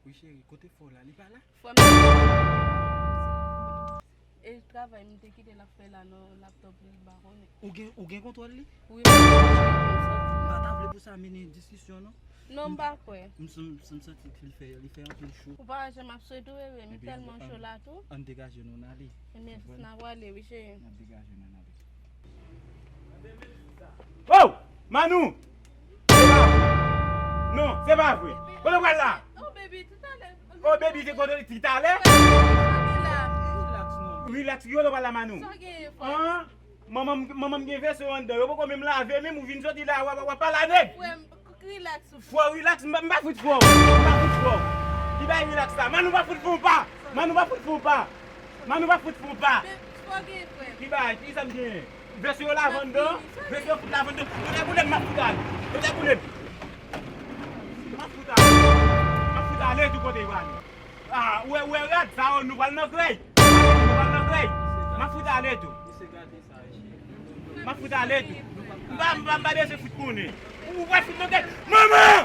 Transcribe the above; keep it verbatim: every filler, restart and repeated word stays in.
Wi, cheri, kote fò la? Li pa la? Frè m, e travay m te kite l ap fè la nan laptòp li, l pa konnen. Ou gen, ou gen kontwòl li? Wi, m pa ta vle pou sa mennen diskisyon, non. Non, m pa kwè. M, m, m santi ke li fè, li fè anpil cho. Ou pa wè jan m ap swete w, m tèlman cho la tou. Ann degaje nou, n ale. Ebyen, n ap ale, wi, cheri. N ap degaje nou, n ale. Oh! Manou! Se pa vre. Non, se pa vre. Kote w pral la? Oh, baby, talè. Oh, baby, se kote ti talè? Relax, non. Relax, kote w pral la, Manou? Sa w genyen, frè? An? Manman m, manman m gen vèso anndan. Yo poko menm lave menm, ou vin soti la, w ap, w ap pale a nèg. Frè m, relax. Fò relax, m pa, m pa fout fò. M pa fout fò. Ki bay relax la? Manou pa fout fò pa. Manou pa fout fò pa. Manou pa fout fò pa. Ki bay, ki sa m genyen? Vès yo lave anndan, vès yo fout lave anndan. Yo deboule m, m ap fout ale. Yo deboule m. M ap fout ale. M ap fout ale tou kote yo ale. Ah, ou wè, ou wè rad sa yo, nou pral nan krèy. Nou pral nan krèy. M ap fout ale tou. M ap fout ale tou. M pa, m pa, m pa bezwen fout konnen. Ou pral fout nan krèy. Manman!